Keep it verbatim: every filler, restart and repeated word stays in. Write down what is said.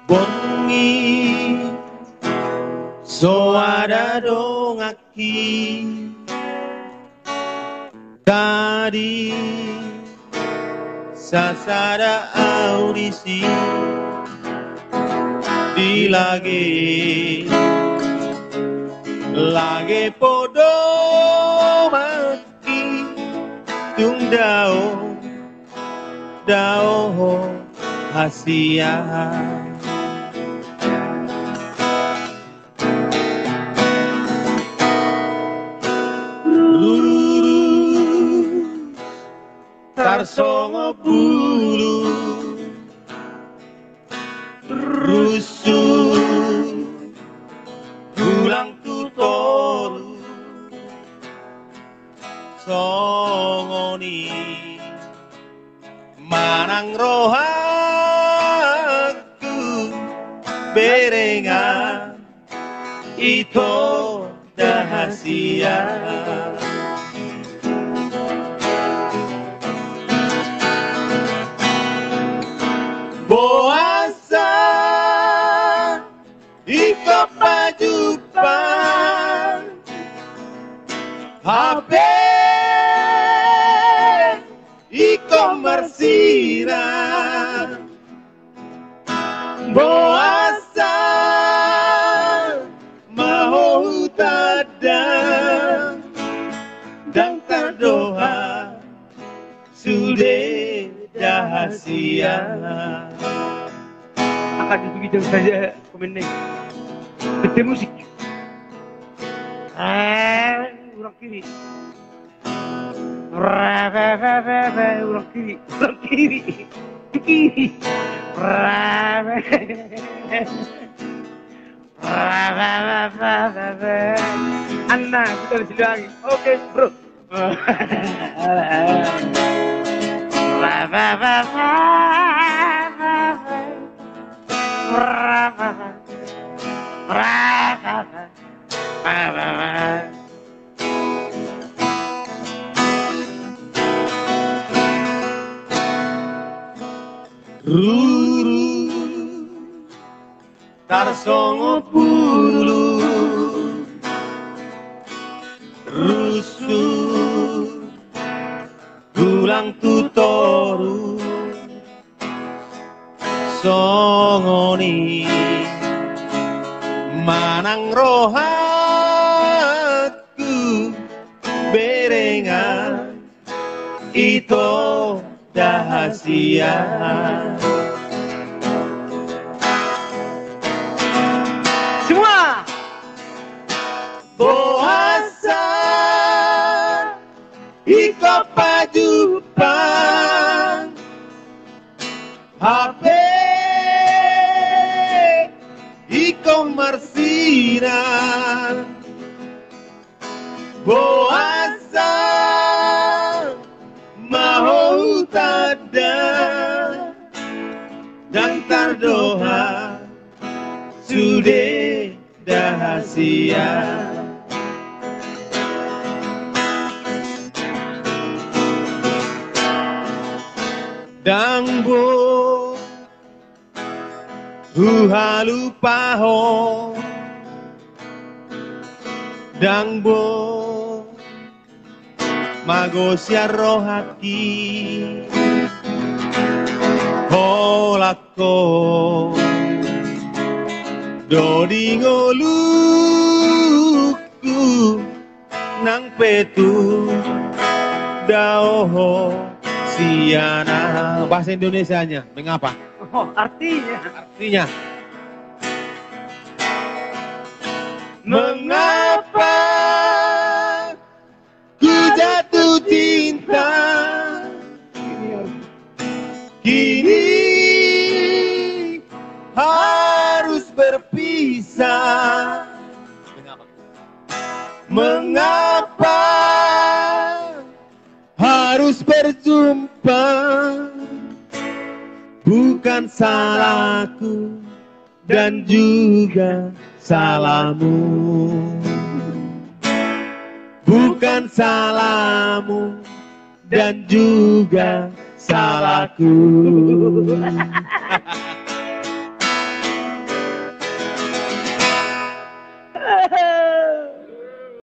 Bongi so ada donganki, tadi sasada au disi, di lage, lage podomanki, tung dao, dao ho hasian. Ruru tarsongon bulu, rusu gulang tu toru, songon i manang rohangku, berengan ito da hasian. Boasa ingkon pajumpang, hape ingkon marsiran? Boasa ma ho hutanda, ndang tardohal sude da hasian. Akan begitu saja komennya. Bete musik. Eh, urang kiri. Urang kiri, urang kiri, kiri. Anna, kita di sini lagi. Oke, bro. Ruru tarsongon bulu, rusu gulang tu toru, songon i manang rohangku, berengan ito da hasian. Semua. Boasa ingkon pajumpang, hape ingkon marsiran? Boasa ma ho hutanda, ndang tardohal sude da hasian? Ndang boi huhalupahon, ndang boi magosian rohangki. Holan ho do di ngolungku, nang pe tung dao ho sian au. Bahasa Indonesianya, mengapa? Oh, artinya. Artinya. Mengapa ku jatuh cinta, kini harus berpisah? Mengapa? Mengapa? Terus berjumpa, bukan salahku dan juga salahmu. Bukan salahmu dan juga salahku.